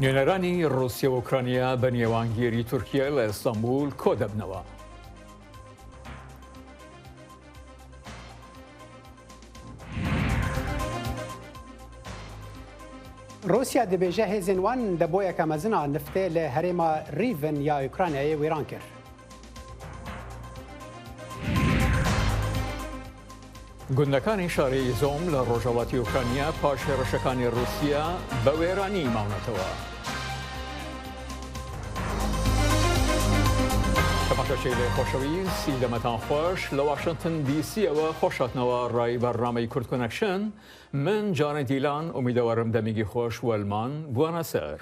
نوێنەرانی ڕووسیا و ئۆکرانیا بە نێوانگیری تورکیا لە ئیستانبول کۆدەبنەوە. Rûsya dibêje hêzên wan depoyeke mezin a niftê li herêma Rîvn ya Ukraynayê wêran kir. گوندەکانی شاری ئیزۆم لە ڕۆژهەڵاتی ئۆکرانیا پاش هێڕشەکانی ڕووسیا بە وێرانی ماونەتەوە. تەماشاچەیلێ خۆشەویست دەمەتان خۆش لە واشنتن دیسیەوە خۆشاتنەوە ڕای بەرنامەی کورد کۆنەکشن من جانە دیلان ئومیدەوارم دەمێکی خۆش وەلمان بوانە سەر.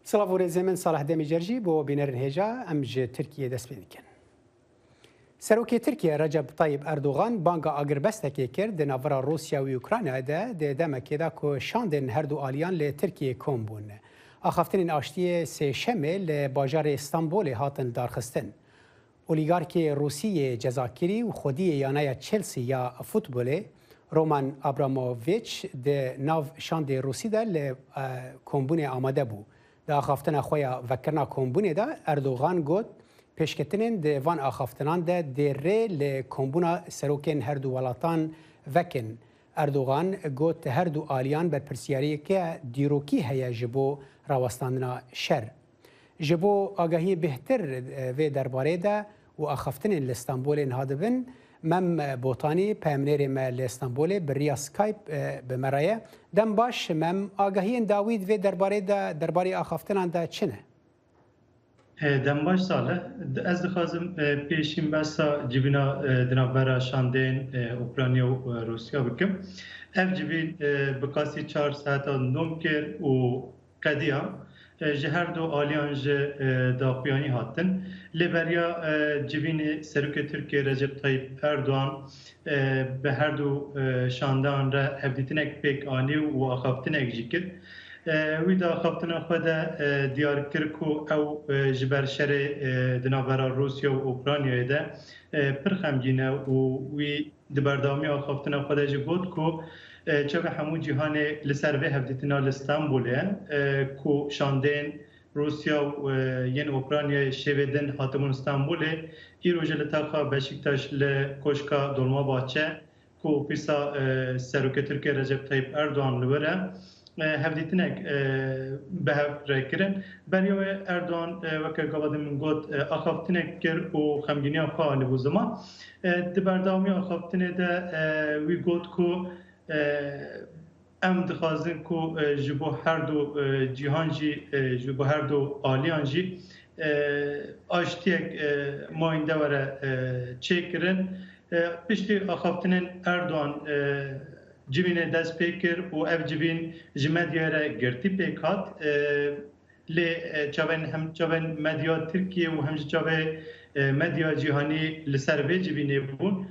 سڵاv û rêzê min Salih Demîcer jî bo bînerên hêja em ji Tirkiyê dest pê dikin. Serokê Tirkiye Recep Tayyip Erdogan banga agirbestekê kir di navbera Rûsya û Ukraynayê de di demekê de ku şandên herdu aliyan li Tirkiyê kom bûn. Axaftinên aştiyê sêşemê li bajarê Stenbolê hatin lidarxistin. Olîgarkê Rûsî yê cezakirî û xwediyê yaneya Chelsea ya futbolê Roman Abramovich di nav şandê Rûsî de li kombûnê amade bû. Di axaftina xwe ya vekirina kombûnê de Erdogan got, Pêşketinên di van axaftinan de dê rê li kombûna serokên her du welatan vekin. Erdogan got her du aliyan berpirsiyariyeke dîrokî heye ji bo rawestandina şer. Ji bo agahiyê bêhtir vê derbarê de û axaftinên li Stenbolê niha dibin, Mem Botanî peyamnêrê me li Stenbolê bi riya Skype bi me re ye. Dem baş Mem, agahiyên dawî di vê derbarê de derbarê axaftinan de çi ne? Dem baş Salih, ez dixwazim pêşîn behsa civîna di navbera şandeyên Ukrayna û Rûsya bikim. Ev civîn bi qasî çar saetan dom kir û Qediya, ji her du aliyan ji daxuyanî hatin. Lê beriya civînê Serokê Tirkiyê Recep Tayyip Erdogan bi her du şandeyan re hevdîtinek pêk anî û axaftinek jî kir. Wî di axaftina xwe de diyar kir ku ew ji ber şerê di navbera Rûsya û Ukraynayê de pir xemgîn e û wî Di berdewamiya axaftina xwe de jî got ku çavê hemû cîhanê li ser vê hevdîtina li Stenbolê ye ku şandeyên Rûsya û yên Ukraynayê şevê din hatibûn Stenbolê, îro jî li taxa Beşîktaş li Koşka Dolmabahçe ku ofîsa Serokê Tirkiyê Recep Tayyip Erdogan li wir e, hevdîtinek bi hev re kirin. Beriya wê Erdogan weke gava din min got axaftinek kir û xemgîniya xwe anîbû ziman. Di berdewamiya axaftinê de wî got ku em dixwazin ku ji bo her du cîhan jî ji bo her du aliyan jî aştiyek mayînde were çêkirin. Piştî axaftinên Erdogan Civînê dest pê kir û ev civîn ji medyayê re girtî pêk hat. Lê çavên hem çavên medya Tirkiyê û hem jî çavê medya cîhanî li ser vê civînê bûn.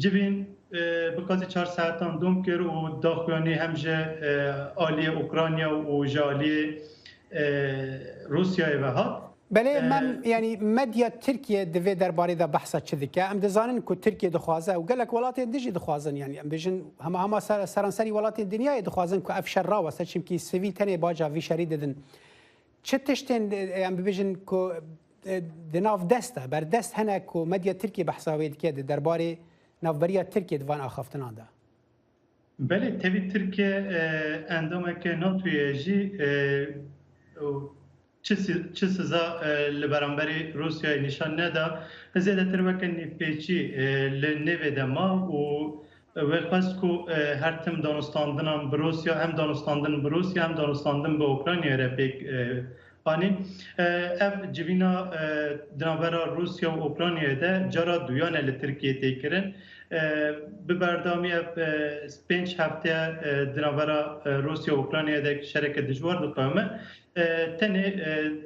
Civîn bi qasî çar saetan dom kir û daxuyanî hem ji aliyê Ukrayna û ji aliyê Rûsyayê ve hat. Belê mem yanî medya Tirkiye di vê derbarê de behsa çi dike? Em dizanin ku Tirkiye dixwaze û gelek welatên din jî dixwazin yanî em bêjin hema hema seranserî welatên dinyayê dixwazin ku ev şer raweste çimkî sivîl tenê baca vî şerî didin. Çi tiştên em bibêjin ku di nav dest de berdest hene ku medya Tirkiye behsa wê dike di derbarê navberiya Tirkiye di van axaftinan de? Belê tevî Tirkiye endameke NATOyê ye jî Çi siza li beramberî Rûsyayê nîşan neda, zêdetir weke nîvpêçî li nêvê de ma û wê xwest ku her tim danûstandinan bi Rûsya hem danûstandin bi Rûsya hem danûstandin bi Ukraynayê re pêk anî. Ev civîna di navbera Rûsya û Ukraynayê de cara duyan e li Tirkiyeyê tê kirin. Bi berdewamî ev pênc hefte di navbera Rûsya û Ukraynayê de şereke dijwar diqewime. Tenê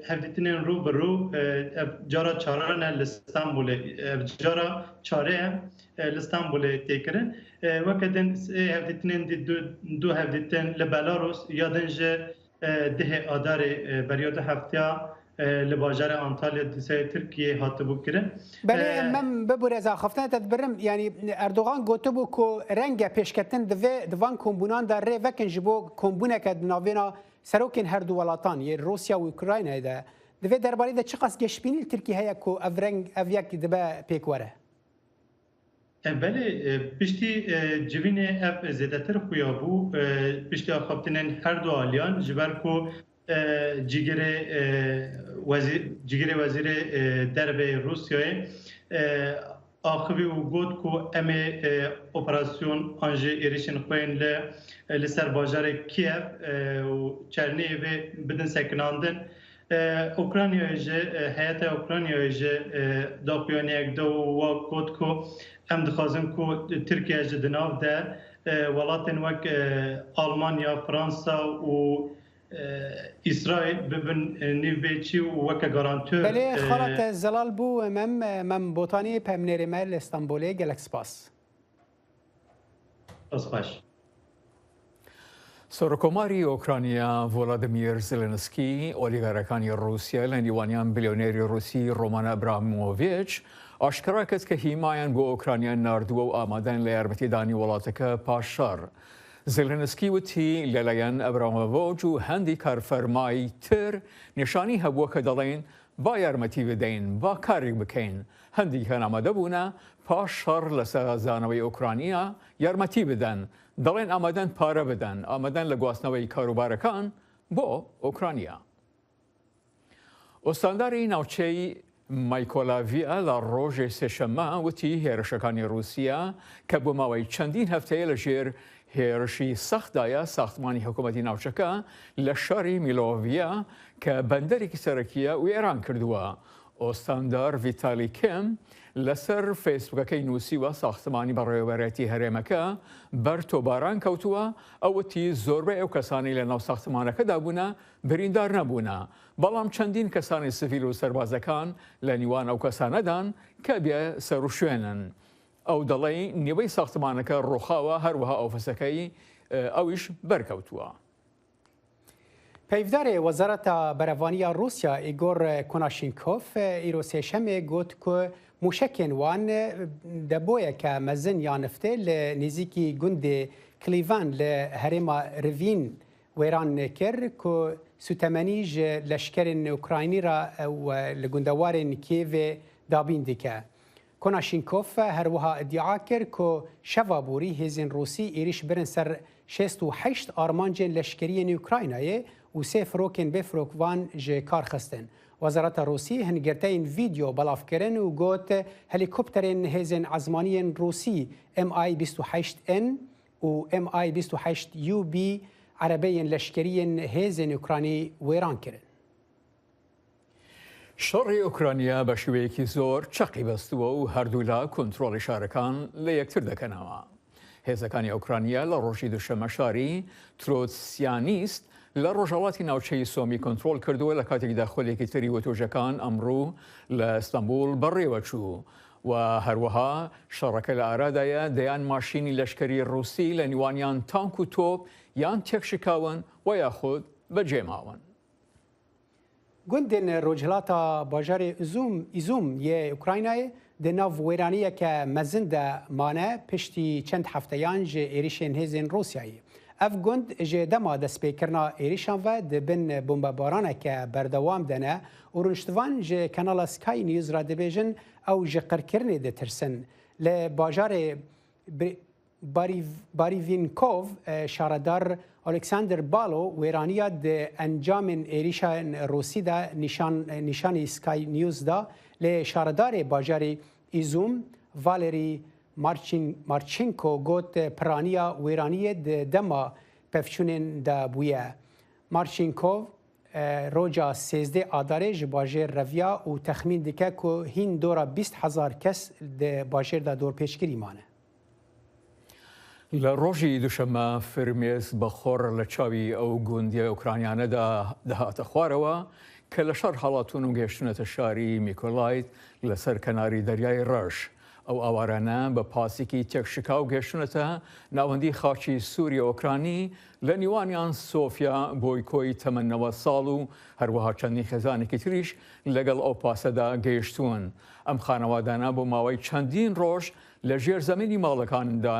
hevdîtinên rû bi rû ev cara çaran e li Stenbolê ev cara çarê ye li Stenbolê tê kirin. Weke din sê hevdîtinên dî du hevdîtin li Belarus ya din ji dihê Adarê beriya du hefteya li bajarê Antalya dîsayê Tirkiyê hatibû kirin. Belê mem bibûre ez axaftina te dibirim yanî Erdogan gotibû ku renge pêşketin divê di van kombûnan de rê vekin ji bo kombûneke di navbêna. Serokên her du welatan yên Rûsya û Ukraynayê de di vê derbarê de çiqas geşbînî li Tirkiyê heye ku ev reng ev yek dibe pêk were? Belê, piştî civînê ev zêdetir xuya bû, piştî axaftinên her du aliyan ji ber ku cîgirê cîgirê wezîrê derveyê Rûsyayê axivî û got ku em ê operasyon an jî êrişên xwe yên li li ser bajarê Kiev û Çernîhivê bidin sekinandin. Ukraynayê jî heyeta Ukraynayê jî daxuyaniyek da û wa got ku em dixwazin ku Tirkiye ji di nav de welatên wek Almanya, Fransa û Îsraîl bibin nîvbêçî û weke garantör. Belê xala te zelal bû mem mem Botanî pemnêrê me li Stenbolê gelek spas. Spas xweş. Serokomarî Okraniya Volodymyr Zelenskiy olîgarekanî Rûsya لە نیوانیان بلیۆنێری ڕووسی ڕۆمان ئەبرامۆڤیچ ئاشکرا کرد کە هیمایان بۆ ئۆکرانیا ناردووە و ئامادەن لە یارمەتیدانی وڵاتەکە پاش شەڕ. زێلێنسکی وتی لەلایەن ئەبرامۆڤۆج و هەندی کارفەرمای تر نیشانی هەبووە کە دەڵێن با یارمەتی بدەین، با کارێک بکەین. هەندیکیان ئامادە بوونە پاش شەڕ لە سازانەوەی ئۆکرانیا یارمەتی بدەن. دەڵێن ئامادەن پارە بدەن، ئامادەن لە گواستنەوەی کاروبارەکان بۆ ئۆکرانیا. ئوستانداری ناوچەی مایکۆلاڤیا لە ڕۆژێ سێشەممە وتی هێرشەکانی ڕووسیا کە بۆ ماوەی چەندین هەفتەیە لە ژێر هێرشی سەختدایە ساختمانی حکوومەتی ناوچەکە لە شاری میلۆڤیا کە بەندەرێکی سەرەکیە وێران کردووە. ئۆستاندار ڤیتالی کێم لەسەر فەیسبوکەکەی نووسیوە ساختمانی بەڕێوەبەرایەتی هەرێمەکە بەر تۆباران کەوتووە، ئەو وتی زۆربەی ئەو کەسانەی لەناو ساختمانەکەدا بوونە بریندار نەبوونە، بەڵام چەندین کەسانی سڤیل و سەربازەکان لە نیوان ئەو کەسانەدان کە بێ سەروشوێنن. ئەو دەڵی نیوەی ساختمانەکە ڕووخاوە، هەروەها ئۆفسەکەی ئەویش بەرکەوتووە. Peyvdarê Wezareta Berevaniya Rûsya Igor Konashenkov îro sêşemê got ku mûşekên wan deboyeke mezin ya niftê li nêzîkî gundê Klîvan li herêma Rivîn wêran kir ku sûtemenî ji leşkerên Ukraynî re li gundewarên Kîevê dabîn dike. Konashenkov her wiha îdia kir ku şeva borî hêzên Rûsî êrîş birin ser 68 armancên leşkeriyên Ukraynayê û sê firokên bê firokvan ji kar xistin. Wezareta Rûsî hin girteyên vîdeo belav kirin û got helîkopterên hêzên ezmaniyên Rûsî Mi-28N û Mi-28UB erebeyên leşkeriyên hêzên Ukraynî wêran kirin. شەڕی ئۆکرانیا بە شێوەیەکی زۆر چەقی بەستووە و هەردوولا کۆنترۆڵی شارەکان لە یەکتر دەکەنەوە. هێزەکانی ئۆکرانیا لە ڕۆژی دوشەمە شاری ترۆتسیانیست لە ڕۆژهەڵاتی ناوچەی سۆمی کۆنترۆڵ کردووە لە کاتێکدا خولێکی تری وتوژەکان ئەمڕوو لە ئیستانبوڵ بەڕێوەچوو و هەروەها شەڕەکە لە ئارادایە دەیان ماشینی لەشکری ڕووسی لە نیوانیان تانک و تۆپ یان تێکشکاون و یاخود بەجێماون. Gundên Rojhilata bajarê Îzûm yê Ukraynayê di nav wêraniyeke mezin de mane piştî çend hefteyan ji êrişên hêzên Rûsyayê. Ev gund ji dema destpêkirina êrişan ve di bin bombebaraneke berdewam de ne û rûniştvan ji kanala Sky News re dibêjin ew ji qirkirinê ditirsin. Li bajarê Barîvînkov şaredar Alexander Balo wêraniya di encamên êrişên Rûsî de nîşanî Sky News da lê şaredarê bajarê Îzûm Valerî Marçenko got piraniya wêraniyê di dema pevçûnên de bûye. Marçenkov roja 13 Adarê ji bajêr reviya û texmîn dike ku hîn dora 20 hezar kes di bajêr de dorpêçkirî mane. لە ڕۆژی دوشەممە فرمێس بە خۆڕ لە چاوی ئەو گوندیە ئۆکرانیانەدا دەهاتە خوارەوە کە لە شەڕ هەڵاتون و گەشتونەتە شاری میکۆلایت لەسەر کەناری دەریای ڕەش. ئەو ئاوارانە بە پاسێکی تێکشکاو گەشتونەتە ناوەندی خاکی سووری ئۆکرانی لە نیوانیان سۆفیا بۆیکۆی تەمەن 90 ساڵ و هەروەها چەندین خێزانێکی تریش لەگەڵ ئەو پاسەدا گەیشتوون. ئەم خانەوادانە بۆ ماوەی چەندین ڕۆژ لە ژێر زەمینی ماڵەکاندا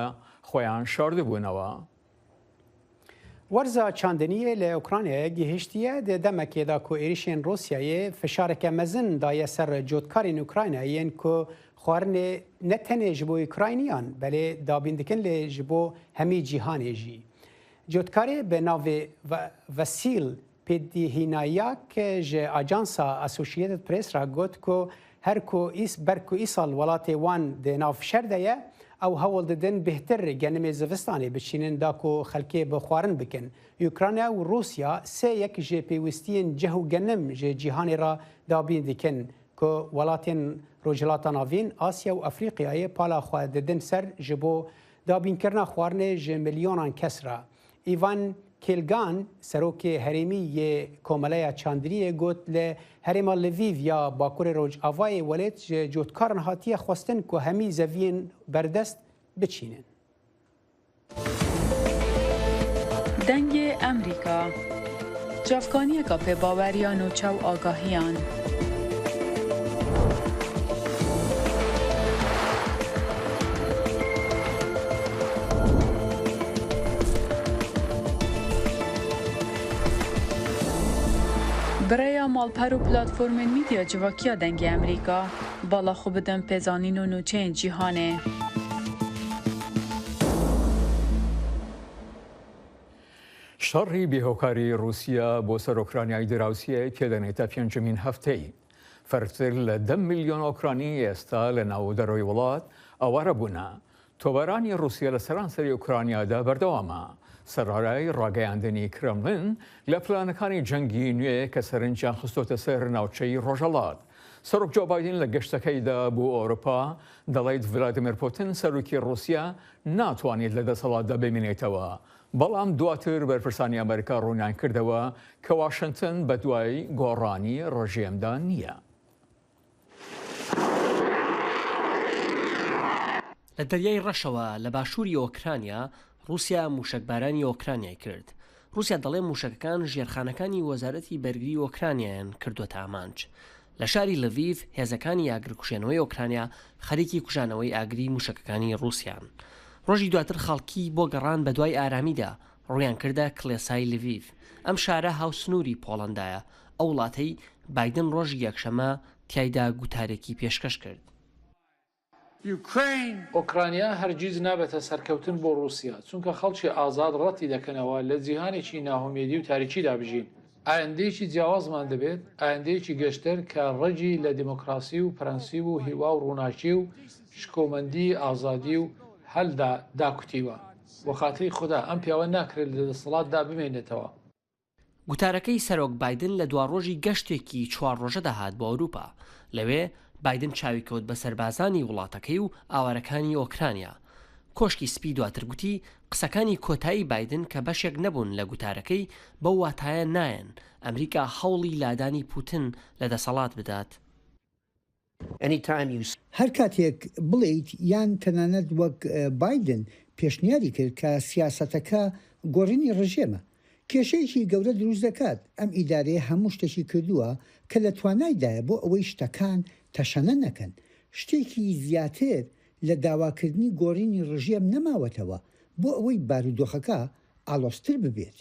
خۆیان شاردبوونەوە. Werza çandiniyê li Ukraynayê gihiştiye di demekê de ku êrişên Rûsyayê fişareke mezin daye ser cotkarên Ukraynayê yên ku xwarinê ne tenê ji bo Ukrayniyan belê dabîn dikin lê ji bo hemî cîhanê jî. Cotkarê bi navê Vasîl Pêdîhînayak ji ajansa Associated Press re got ku her ku ber ku îsal welatê wan di nav şer de ye, ew hewl didin bêhtir genimê zivistanê biçînin da ku xelkê bi xwarin bikin. Ukrayna û Rûsya sê yek ji pêwîstiyên ceh û genim ji cîhanê re dabîn dikin ku welatên Rojhilata Navîn, Asya û Afrîqyayê pala xwe didin ser ji bo dabînkirina xwarinê ji milyonan kes re. Îvan Kêlgan, serokê herêmî yê Komeleya Çandiriyê got li herêma Lvîv ya bakurê rojavayê welêt ji cotkaran hatiye xwestin ku hemî zeviyên berdest biçînin. Dengê Emrîka, Çavkaniyeka pêbawer ya nûçe û agahiyan. Bi rêya malper û platformên mîdya civakî ya Dengê Amerîka, bala xwe bidin pêzanîn û nûçeyên cîhanê. شەڕی بێهۆکاری ڕووسیا بۆ سەر ئۆکرانیای دراوسێ پێدەنێتە پێنجەمین هەفتەی. فەرتر لە دە ملیۆن ئۆکرانی ئێستا لە ناو و دەرەوەی وڵات ئاوارە بوونە. تۆپبارانی ڕووسیا لە سەرانسەری ئۆکرانیادا بەردەوامە، سەرەڕای ڕاگەیاندنی کرملن لە پلانەکانی جەنگی نوێ کە سەرنجیان خستۆتە سەر ناوچەی ڕۆژهەڵات. سەرۆک جۆ بایدن لە گەشتەکەیدا بۆ ئەوروپا دەڵێت ڤلادیمێر پوتن سەرۆکی ڕووسیا ناتوانێت لە دەسەڵاتدا بمێنێتەوە، بەڵام دواتر بەرپرسانی ئەمریکا ڕوونیان کردەوە کە واشنتن بەدوای گۆڕانی ڕژێمدا نییە. لە دەریای ڕەشەوە لە باشووری ئۆکرانیا، ڕووسیا مووشەکبارانی ئۆکرانیای کرد. ڕووسیا دەڵێ مووشەکەکان ژێرخانەکانی وەزارەتی بەرگری ئۆکرانیایان کردووەتە ئامانج. لە شاری لڤیڤ هێزەکانی ئاگرکوژێنەوەی ئۆکرانیا خەریکی کوژانەوەی ئاگری مووشەکەکانی ڕووسیان. ڕۆژی دواتر خەڵکی بۆ گەڕان بەدوای ئارامیدا ڕوویان کردە کڵێسای لڤیڤ. ئەم شارە هاوسنووری پۆڵەندایە، ئەو وڵاتەی بایدن ڕۆژی یەکشەممە تیایدا گوتارێکی پێشکەش کرد. ئۆکرانیا هەرگیز نابێتە سەرکەوتن بۆ ڕووسیا، چونکە خەڵکی ئازاد ڕەتی دەکەنەوە لە جیهانێکی ناهومێدی و تاریکیدا بژین. ئایندەیەکی جیاوازمان دەبێت، ئایندەیەکی گەشتر کە ڕەگی لە دیموکراسی و پرەنسیب و هیوا و ڕووناکی و شکۆمەندی ئازادی و هەلدا داکوتیوە. بۆ خاتری خودا، ئەم پیاوە ناکرێت لە دەسەڵاتدا بمێنێتەوە. گوتارەکەی سەرۆک بایدن لە دواڕۆژی گەشتێکی چوار ڕۆژەدا هات بۆ ئەوروپا. لەوێ بایدن چاوی کەوت بە سەربازانی وڵاتەکەی و ئاوارەکانی ئۆکرانیا. کۆشکی سپی دواتر گوتی قسەکانی کۆتایی بایدن کە بەشێک نەبوون لە گوتارەکەی، بەو واتایە نایەن ئەمریکا هەوڵی لادانی پوتن لە دەسەڵات بدات. هەر کاتێک بڵێیت یان تەنانەت وەک بایدن پێشنیاری کرد کە سیاسەتەکە گۆڕینی ڕژێمە، کێشەیەکی گەورە دروست دەکات. ئەم ئیدارەیە هەموو شتێکی کردووە کە لە توانایدایە بۆ ئەوەی شتەکان تەشەنە نەکەن. شتێکی زیاتر لە داواکردنی گۆڕینی ڕژێم نەماوەتەوە بۆ ئەوەی بارودۆخەکە ئاڵۆزتر ببێت.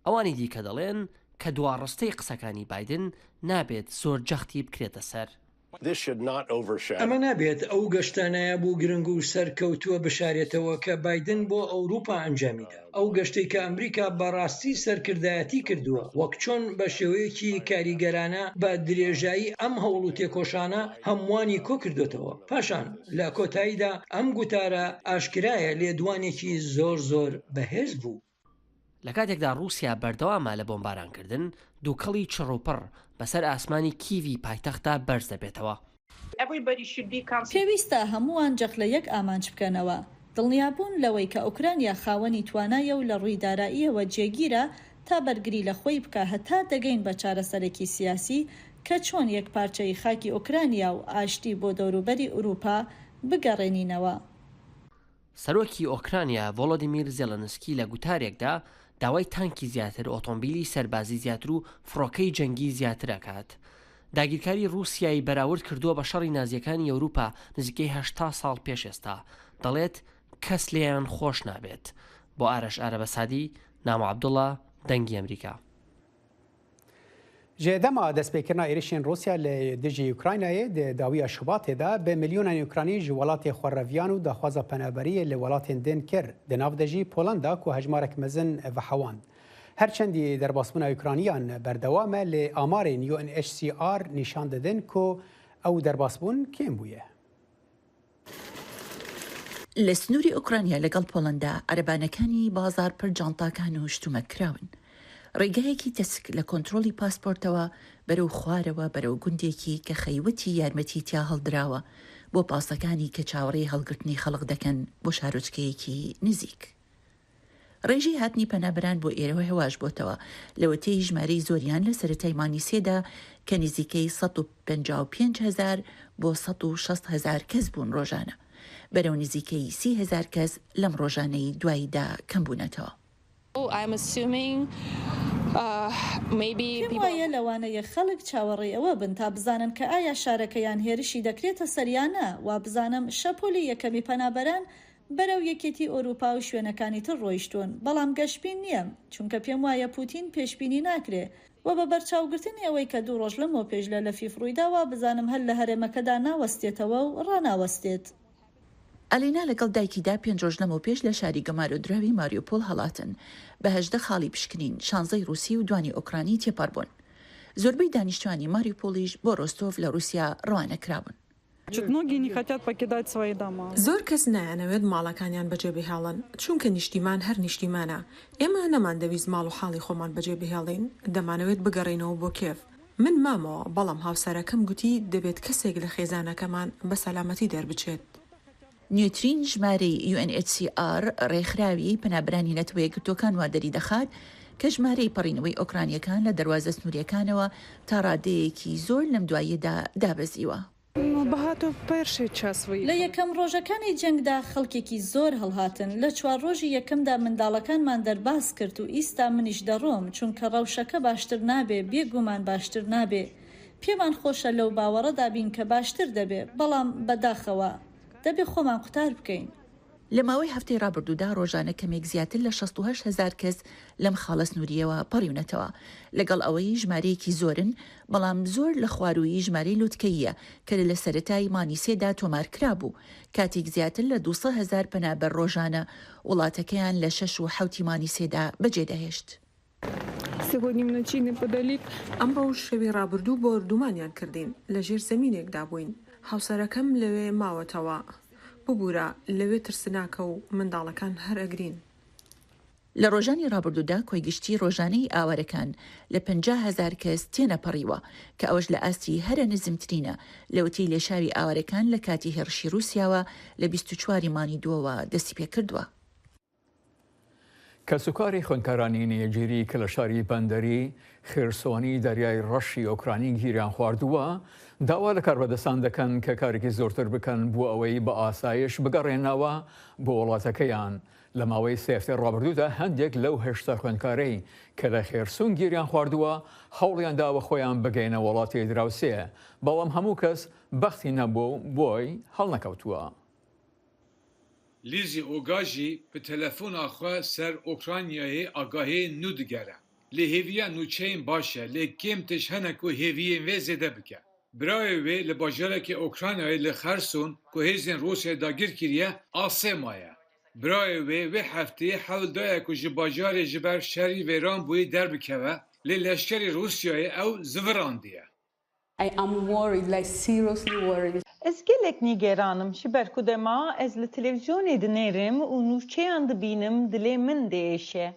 ئەوانی دیکە دەڵێن کە دوا ڕستەی قسەکانی بایدن نابێت زۆر جەختی بکرێتە سەر. ئەمە نابێت ئەو گەشتە نایاب و گرنگ و سەرکەوتووە بشارێتەوە کە بایدن بۆ ئەوروپا ئەنجامیدا، ئەو گەشتەی کە ئەمریکا بە ڕاستی سەرکردایەتی کردووە، وەک چۆن بە شێوەیەکی کاریگەرانە بە درێژایی ئەم هەوڵ و تێکۆشانە هەمووانی کۆکردۆتەوە. پاشان لە کۆتاییدا ئەم گوتارە ئاشکرایە لێدوانێکی زۆر زۆر بەهێز بوو. لە کاتێکدا ڕووسیا بەردەوامە لە بۆمبارانکردن، دووکەڵی چڕوپڕ بەسەر ئاسمانی کیڤی پایتەختدا بەرز دەبێتەوە. پێویستە هەمووان جەخت لە یەک ئامانج بکەنەوە، دڵنیابوون لەوەی کە ئۆکرانیا خاوەنی توانایە و لە ڕووی داراییەوە جێگیرە تا بەرگری لە خۆی بکا هەتا دەگەین بە چارەسەرێکی سیاسی کە چۆن یەکپارچەیی خاکی ئۆکرانیا و ئاشتی بۆ دەوروبەری ئورووپا بگەڕێنینەوە. سەرۆکی ئۆکرانیا ڤۆلۆدیمیر زێلێنسکی لە گوتارێکدا داوای تانکی زیاتر، ئۆتۆمبیلی سەربازی زیاتر و فڕۆکەی جەنگی زیاتر ئەکات. داگیرکاری ڕووسیای بەراورد کردووە بە شەڕی نازییەکانی ئەوروپا نزیکەی 80 ساڵ پێش ئێستا. دەڵێت کەس لێیان خۆش نابێت. بۆ ئارەش ئارەبەسادی، نامۆ عەبدوڵا، دەنگی ئەمریکا. Ji dema destpêkirina êrişên Rûsya li dijî Ukraynayê di dawiya Şubatê de bi milyonan Ukraynî ji welatê xwe reviyan û daxwaza penaberiyê li welatên din kir, di nav de jî Polanda ku hejmarek mezin vehewand. Her çendî derbasbûna Ukrayniyan berdewam e lê amarên UNHCR nîşan didin ku ew derbasbûn kêm bûye. لە سنووری ئۆکرانیا لەگەڵ پۆڵەندا عەرەبانەکانی بازاڕ پڕ جانتاکان و شتومەک کراون. ڕێگایەکی تەسک لە کۆنترۆڵی پاسپۆرتەوە بەرەو خوارەوە بەرەو گوندێکی کە خەیوەتی یارمەتی تیا هەڵدراوە بۆ پاسەکانی کە چاوەڕێی هەڵگرتنی خەڵک دەکەن بۆ شارۆچکەیەکی نزیک. ڕێژەی هاتنی پەنابەران بۆ ئێرە هێواش بۆتەوە، لەوەتەی ژمارەی زۆریان لە سەرەتای مانگی سێدا کە نزیکەی 155 هەزار بۆ 160 هەزار کەس بوون ڕۆژانە، بەرەو نزیکەی 30 هەزار کەس لەم ڕۆژانەی دواییدا کەمبوونەتەوە. پێم وایە لەوانەیە خەڵک چاوەڕێی ئەوە بن تا بزانن کە ئایا شارەکەیان هێرشی دەکرێتە سەر یا نا، وابزانم شەپۆلی یەکەمی پەنابەران بەرەو یەکێتی ئۆروپا و شوێنەکانی تر ڕۆیشتوون، بەڵام گەشبین نییەم، چونکە پێم وایە پوتین پێشبینی ناکرێ و بە بەرچاوگرتنی ئەوەی کە دوو ڕۆژ لەمەوپێش لە لەفیف ڕوویدا وابزانم هەر لە هەرێمەکەدا ناوەستێتەوە و ڕاناوەستێت. ئالینا لەگەڵ دایکیدا پێنج ڕۆژ لەمەوپێش لە شاری گەمارۆدراوی ماریوپۆل هەڵاتن، بە 18 خاڵی پشکنین، شانزەی ڕووسی و دوانی ئۆکرانی تێپەڕبوون. زۆربەی دانیشتوانی ماریوپۆلیش بۆ ڕۆستۆڤ لە ڕووسیا ڕەوانە کراون. زۆر کەس نایانەوێت ماڵەکانیان بەجێ بهێڵن، چونکە نیشتیمان هەر نیشتیمانە. ئێمە نەماندەویست ماڵ و حاڵی خۆمان بەجێ بهێڵین، دەمانەوێت بگەڕێینەوە بۆ کیێڤ. من مامەوە، بەڵام هاوسەرەکەم گوتی دەبێت کەسێک لە خێزانەکەمان بە سەلامەتی دەربچێت. نوێترین ژمارەی UNHCR، ڕێکخراوی پەنابەرانی نەتەوەیەکگرتووەکان وا دەریدەخات کە ژمارەی پەڕینەوەی ئۆکرانییەکان لە دەروازە سنوورییەکانەوە تا ڕادەیەکی زۆر لەم دواییەدا دابەزیوە. لە یەکەم ڕۆژەکانی جەنگدا خەڵکێکی زۆر هەڵهاتن، لە چوار ڕۆژی یەکەمدا منداڵەکانمان دەرباز کرد و ئیستا منیش دەڕۆم، چونکە ڕەوشەکە باشتر نابێ، بێ گومان باشتر نابێ. پێمان خۆشە لەو باوەڕەدا بین کە باشتر دەبێ، بەڵام بە داخەوە. دەبێ خۆمان قوتار بکەین. لە ماوەی هەفتەی ڕابردوودا ڕۆژانە کەمێک زیاتر لە 68 هەزار کەس لەم خاڵە سنوورییەوە پەڕیونەتەوە، لەگەڵ ئەوەی ژمارەیەکی زۆرن، بەڵام زۆر لە خواروویی ژمارەی لوتکەییە کە لە لە سەرەتای مانگی سێدا تۆمارکرابوو، کاتێک زیاتر لە 200 هەزار پەنابەر ڕۆژانە وڵاتەکەیان لە شەش و حەوتی مانگی سێدا بەجێدەهێشت. ئەمڕۆ و شەوی ڕابردوو بۆردومانیان کردین، لە ژێر زەمینێکدا بووین، هاوسەرەکەم لەوێ ماوەتەوە، ببورە لەوێ ترسناکە و منداڵەکان هەر ئەگرین. لە ڕۆژانی ڕابردوودا کۆی گشتی ڕۆژانەی ئاوارەکان لە 50 هەزار کەس تێنەپەڕیوە، کە ئەوەش لە ئاستی هەرە نزمترینە لەوەتەی لێشاوی ئاوارەکان لە کاتی هێڕشی ڕووسیاوە لە 24 ی مانگی دووەوە دەستیپێکردووە. کەسوکاری خوێندکارانی نیجیری کە لە شاری بەندەری خێرسۆنی دەریای ڕەشی ئۆکرانی گیریان خواردووە، داوا لە کاربەدەستان دەکەن کە کارێکی زۆرتر بکەن بۆ ئەوەی بە ئاسایش بگەڕێنەوە بۆ وڵاتەکەیان. لە ماوەی سێ هەفتەی ڕابردوودا هەندێک لەو 80 خوێندکارەی کە لە خێرسون گیریان خواردووە هەوڵیان داوە خۆیان بگەیەنە وڵاتی دراوسێ، بەڵام هەموو کەس بەختی نەبووە و بۆی هەڵنەکەوتووە. Lîzî Oga jî bi telefona xwe ser Ûkraynayê agahiyên nû digere. Lê hêviya nûçeyên baş e lê kêm tişt hene ku hêviyên vê zêde bike. Birayê wê li bajarekê Ûkraynayê li Xerson ku hêzên Rûsyayê dagir kiriye asê maye. Birayê wê vê hefteyê hewl daye ku ji bajarê ji ber şerî wêran bûyî derbikeve lê leşkerê Rûsyayê ew zivirandiye. I am worried, like seriously worried. Ez gelek nîgeran im ji ber ku dema ez li televîzyonê dinêrim û nûçeyan dibînim dilê min diêşe.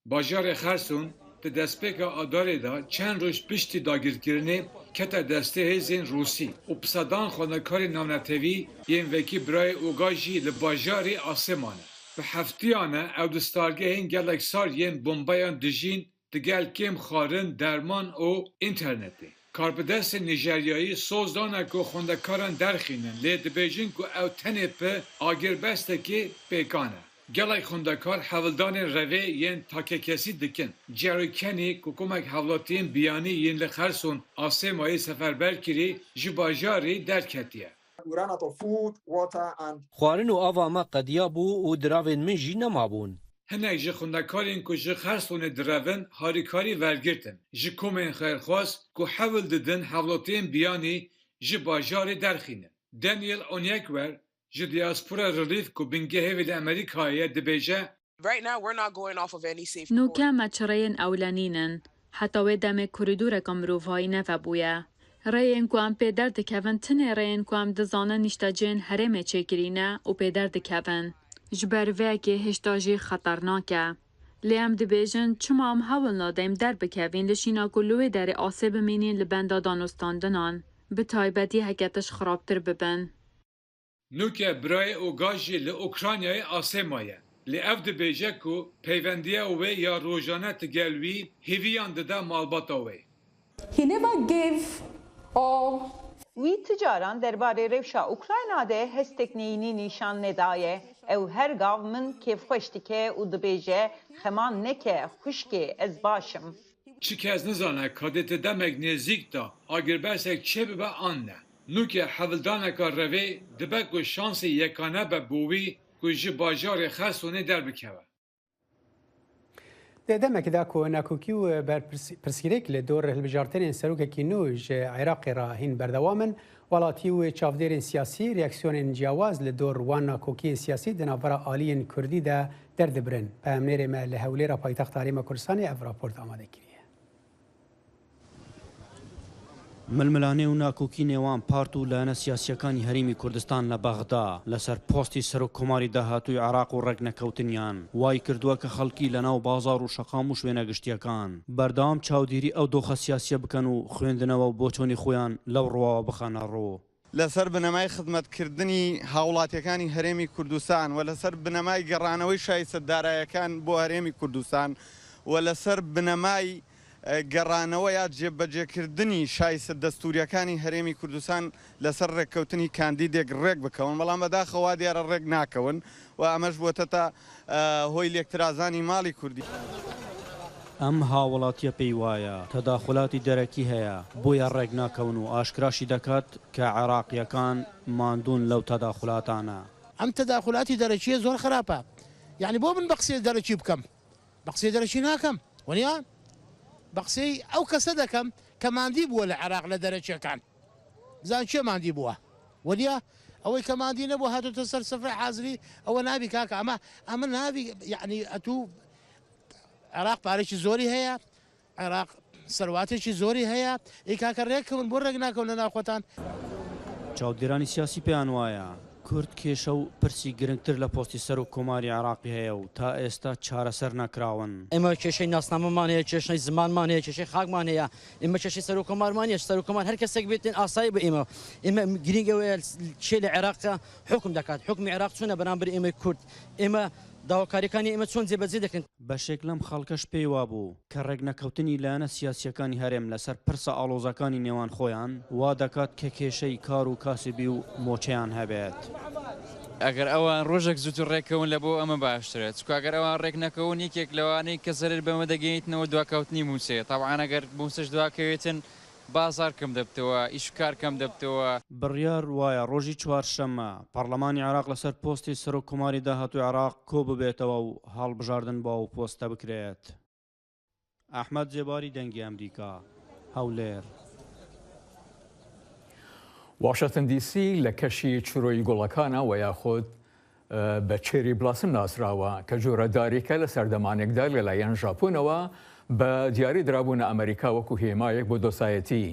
Bajarê Xerson di destpêka Adarê de çend roj piştî dagirkirinê kete destê hêzên Rûsî û bi sedan xwendekarên navnetewî yên wekî birayê Oga jî li bajarê asê mane. Bi heftiyan e ew di stargehên gelek sar yên bombeyan dijîn Digel kêm xwarin, derman û înternetê. Karbidestên Nîjeryayî soz dane ku xwendekaran derxînin lê dibêjin ku ew tenê bi agirbestekê pêkan e. Gelek xwendekar hewldanên revê yên takekesî dikin. Jerry Kenny ku komek hevlatiyên biyanî yên li Xerson a Sêmayê seferber kirî ji bajarî derketiye. Xwarin û ava me qediya bû û diravên min jî nemabûn. Hinek ji xwendekarên ku ji Xersonê direvin harîkarî wergirtin ji komên xêrxwaz ku hewl didin hevlotiyên biyanî ji bajarê derxînin. Daniel Onyekwer ji Diaspora Relief ku bingehê wê li Amerîkayê ye dibêje, Nûke me çi rêyên ewle nînin. Heta wê demê korîdoreke mirovayî nevebûye. Rêyên ku em pê derdikevin tenê rêyên ku em dizanin nîştecihên herêmê çêkirîne û pê derdikevin. Ji ber vê yekê hêjta jî xeternak e. Lê em dibêjin çima em hewl nadeyim derbikevîn li şîna ku li wê derê asê bimînîn li benda danûstandinan. Bi taybetî heke tişt xirabtir bibin. Nûke birayê Oga jî li Ukraynayê asê maye. Lê ev dibêje ku peyvendiya wê ya rojane tigel wî hêviyan dide malbata wê. He never gave or. Wî ti caran derbarê rewşa Ukrayna de hestek neyînî nîşan nedaye. Ew her gav min kêfxweş dike û dibêje xeman neke xwişkê ez baş im. Çi kes nizane ka dê di demek nêzîk de agirbesek çêbibe an ne. Nûke hewldaneka revê dibe ku şansê yekane be bo wî ku ji bajarê Xersonê derbikeve. Di demekê de ku nakokî û pirsgirêk li dor hilbijartinên serokekî nû ji Iraqê re hîn berdewam in, welatî û çavdêrên siyasî reaksiyonên ciyawaz li dor wan nakokiyên siyasî di navbera aliyên Kurdî de derdibirin. Peyamnêrê me li Hewlêra paytexta Herêma Kurdistanê ev raport amade kiriye. ململانێ و ناکۆکی نێوان پارت و لایەنە سیاسییەکانی هەرێمی کوردستان لە بەغدا لەسەر پۆستی سەرۆک کۆماری داهاتووی عێراق و ڕێکنەکەوتنیان وای کردووە کە خەڵکی لەناو بازاڕ و شەقام و شوێنە گشتییەکان بەردەوام چاودێری ئەو دۆخە سیاسییە بکەن و خوێندنەوە و بۆچۆنی خۆیان لەو ڕووەوە بخەنە ڕوو. لەسەر بنەمای خزمەتکردنی هاوڵاتیەکانی هەرێمی کوردستان و لەسەر بنەمای گەڕانەوەی شایستە دارایەکان بۆ هەرێمی کوردستان و لەسەر بنەمای گەڕانەوە یا جێبەجێکردنی شایستە دەستوریەکانی هەرێمی کوردستان لەسەر ڕێککەوتنی کاندیدێک ڕێک بکەون، بەڵام بەداخەوە وا دیارە ڕێک ناکەون و ئەمەش بووەتەتە هۆی لێکترازانی ماڵی کوردی. ئەم هاوڵاتیە پێی وایە تەداخولاتی دەرەکی هەیە بۆیە ڕێک ناکەون و ئاشکراشی دەکات کە عێراقیەکان ماندوون لەو تەداخولاتانە. ئەم تەداخولاتی دەرەکیە زۆر خراپە یانی بۆ من بە قسەی دەرەکی بکەم بە قسەی دەرەکی ناکەم وەنیە بە قسەی ئەو کەسە دەکەم کە ماندی بووە لە عێراق لە دەرەکیەکان بزان کێ ماندی بووە وەنیە ئەوەی کە ماندی نەبوو هاتۆتە سەر سفرەی حازری ئەوە نابی کاکە ئەمە ئەمە نابی یعنی ئەتوو عێراق پارێکی زۆری هەیە عێراق سەرواتێکی زۆری هەیە ئی کاکە رێککەون بۆ رێک ناکەون لە ناو خۆتان. چاودێرانی سیاسی پێیان وایە کورد کێشە و پرسی گرنگتر لە پۆستی سەرۆک کۆماری عێراقی هەیە و تا ئێستا چارەسەر نەکراون. ئێمە کێشەی ناسنامەمان هەیە، کێشەی زمانمان هەیە، کێشەی خاکمان هەیە، ئێمە کێشەی سەرۆک کۆمارمان نییە، سەرۆک کۆمار هەر کەسێک بێتن ئاسایی بۆ ئێمە، ئێمە گرینگ ئەوەیە کێ لە عێراق حوکم دەکات، حوکمی عێراق چۆنە بەرامبەر ئێمەی کورد، ئێمە داواکارییەکانی ئێمە چۆن جێبەجێ دەکرێن. بەشێک لەم خەڵکەش پێی وابوو کە ڕێکنەکەوتنی لایەنە سیاسییەکانی هەرێم لەسەر پرسە ئاڵۆزەکانی نێوان خۆیان وا دەکات کە کێشەی کار و کاسبی و مۆچەیان هەبێت. ئەگەر ئەوان ڕۆژێک زووتر ڕێککەون لە بۆ ئەمە باشترە، چونکە ئەگەر ئەوان ڕێک نەکەون یەکێک لەوانەی کە زەرەر بەمە دەگەیەنێتنەوە دواکەوتنی مووچەیە، تەبعەن ئەگەر مووچەش دواکەوێتن بازاڕ کەم دەبتەوە، ئیش و کار کەم دەبتەوە. بڕیار وایە ڕۆژی چوارشەممە پەڕلەمانی عێراق لەسەر پۆستی سەرۆک کۆماری داهاتووی عێراق کۆببێتەوە و هەڵبژاردن بۆ ئەو پۆستە بکرێت. ئەحمەد زێباری دەنگی ئەمریکا، هەولێر. واشنتن دی سی لە کەشی چرۆی گوڵەکانە وە یاخود بە cherry blossom ناسراوە کە جۆرە دارێکە لە سەردەمانێکدا لەلایەن ژاپۆنەوە بە دیاری درابوونە ئەمریکا وەکو هێمایەک بۆ دۆستایەتی.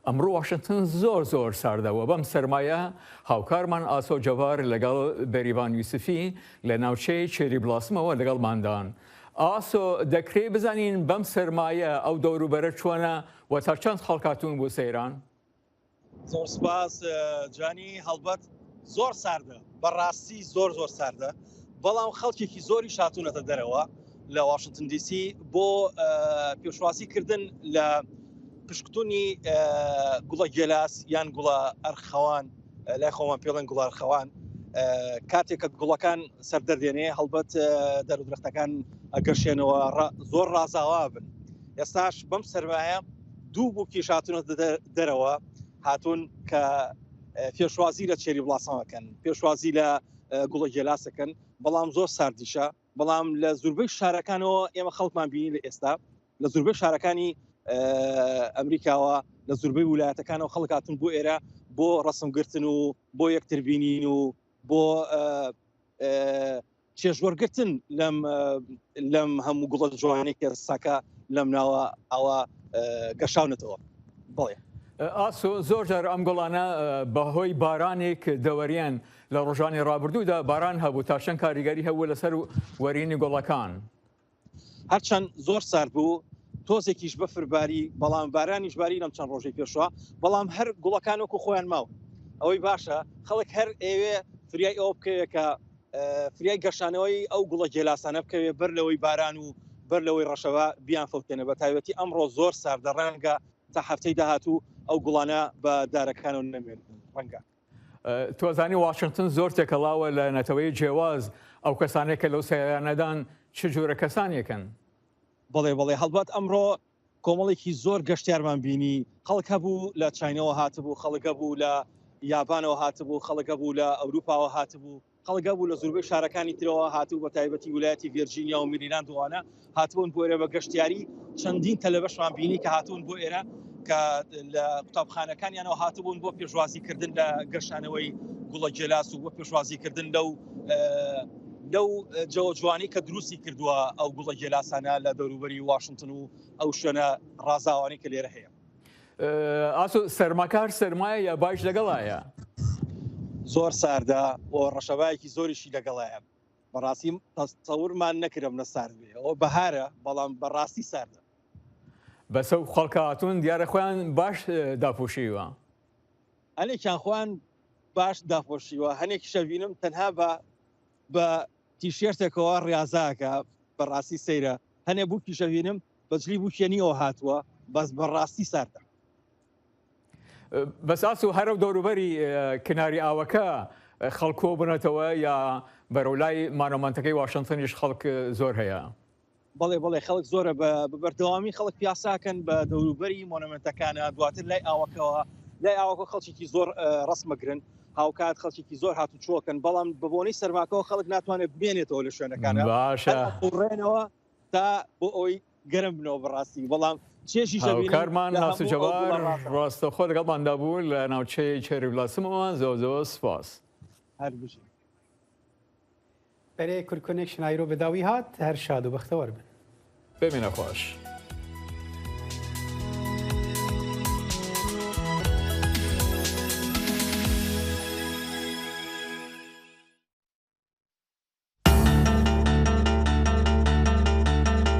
ئەمڕۆ واشنتن زۆر زۆر ساردە و بەم سەرمایە هاوکارمان ئاسۆ جەبار لەگەڵ بەریڤان یوسفی لە ناوچەی cherry blossom ەوە لەگەڵماندان. ئاسۆ دەکرێ بزانین بەم سەرمایە ئەو دەوروبەرە چۆنە و تا چەند خەڵک هاتوون بۆ سەیران؟ زۆر سپاس جانی هەڵبەت زۆر ساردە بەڕاستی زۆر زۆر ساردە بەڵام خەڵکێکی زۆری شاتونەتە دەرەوە لە واشنگتن دیسی بۆ پێشوازی کردن لە پشکتونی گوڵە گێلاس یان گوڵە ئەرخەوان لای خۆمان پێڵێن گوڵە ئەرخەوان کاتێک کە گوڵەکان سەر دەردێنێ هەڵبەت دەرودرەختەکان ئەگەشێنەوە زۆر ڕازاوا بن ئێستاش بەم سەرمایە دوو بووکیش هاتوونەتە دەرەوە هاتوون کە پێشوازی لە cherry blossom ەکەن پێشوازی لە گوڵە گێلاسەکەن بەڵام زۆر ساردیشە. بەڵام لە زوربەی شارەکانەوە ئێمە خەڵکمان بینی لە ئێستا لە زوربەی شارەکانی ئەمریکاوە لە زوربەی ولایەتەکانەوە خەڵک هاتون بۆ ئێرە بۆ ڕسمگرتن و بۆ یەکتر بینین و بۆ چێژوەرگتن لەم لەم هەموو گوڵە جوانەی کە ساکە لەم ناوە ئەوە گەشاونەتەوە بڵێ. ئاسۆ زۆر جار ئەم گوڵانە بەهۆی بارانێک دەوەریان لە ڕۆژانی ڕابردوودا باران هەبوو تا چەند کاریگەری هەبوو لەسەر وەرینی گوڵەکان؟ هەرچەند زۆر سارد بوو تۆزێکیش بەفر باری بەڵام بارانیش باری لەم چەند ڕۆژەی پێشوە بەڵام هەر گوڵەکان وەکو خۆیان ماون ئەوەی باشە خەڵک هەر ئێوێ فریای ئەوە بکەوێت کە فریای گەشانەوەی ئەو گوڵە گێلاسانە بکەوێ بەر لەوەی باران و بەر لەوەی ڕەشەبا بیان فەوتێنە بە تایبەتی ئەمڕۆ زۆر ساردە ڕەنگە تا هەفتەی داهاتوو ئەو گوڵانە بە دارەکانەوە نەمێنن ڕەنگە. تۆ زانی واشنتن زۆر تێکەڵاوە لە نەتەوەی جێواز ئەو کەسانێک کە لەو سەیارانەدان چ جۆرە کەسانێکن؟ بەڵێ بەڵێ هەڵبەت ئەمڕۆ کۆمەڵێکی زۆر گەشتیارمان بینی خەڵک هەبوو لە چینەوە هاتبوو خەڵک هەبوو لە یابانەوە هاتبوو خەڵک هەبوو لە ئەوروپاوە هاتبوو خەڵک هەبوو لە زوربەی شارەکانی ترەوە هاتبوو بە تایبەتی ولایەتی ڤێرجینیا و میریلاند و ئەوانە هاتبوون بۆ ئێرە بە گەشتیاری چەندین تەلەبەشمان بینی کە هاتوون بۆ ئێرە کە لە قوتابخانەکانیانەوە هاتبوون بۆ پێشوازیکردن لە گەشانەوەی گوڵە گێلاس و بۆ پێشوازیکردن لەو لەو جەوە جوانی کە دروستی کردووە ئەو گوڵە گێلاسانە لە دەوروبەری واشنتن و ئەو شوێنە ڕازاوانی کە لێرە هەیە. ئاسۆ سەرماکە هەر سەرمایە یا بایش لەگەڵایە؟ زۆر ساردە و ڕەشەبایەکی زۆریشی لەگەڵایە بەڕاستی تەسەورمان نەکرد ئەمنە سارد بێ ئەوە بەهارە بەڵام بەڕاستی ساردە. بەسە و خەڵکە هاتوون دیارە خۆیان باش داپۆشیوە. هەنێکیان خۆیان باش داپۆشیوە هەنێکیشە بینم تەنها بە بە تیشێرتێکەوە ڕاضاکە بەڕاستی سەیرە هەنێ بووکیشە بینم بەجلی بووکێنیەوە هاتووە بەس بەڕاستی ساردە. بەس ئاسو هەرە و دەوروبەری کناری ئاوەکە خەڵک کۆ بنەتەوە یا بەرەو لای مانۆمەنتەکەی واشنتنیش خەڵک زۆر هەیە؟ بەڵێ بەڵێ خەڵک زۆرە بە بەردەوامی خەڵک پیاساکەن بە دەوروبەری مۆنەمنتەکانە دواتر لای ئاوەکەوە لای ئاوەکە خەڵکێکی زۆر ڕسمەگرن هاوکات خەڵکێکی زۆر هاتو چۆکەن بەڵام بە بۆنەی سەرماکەەوە خەڵک ناتوانێت بمێنێتەوە لە شوێنەکانە باشە ڕێنەوە تا بۆ ئەوەی گەرم بنەوە بەڕاستی بەڵام چێژی هاوکارمان ناسو جەبار ڕاستەخۆ لەگەڵماندا بوو لە ناوچەی چێری بلاسمەوە زۆر زۆر سپاس. هەر بژی. بەرێ کورد کۆنێکشن ئایرۆ بەداوی هات هەر شاد و بەختەوەر بن. بمینە خۆش.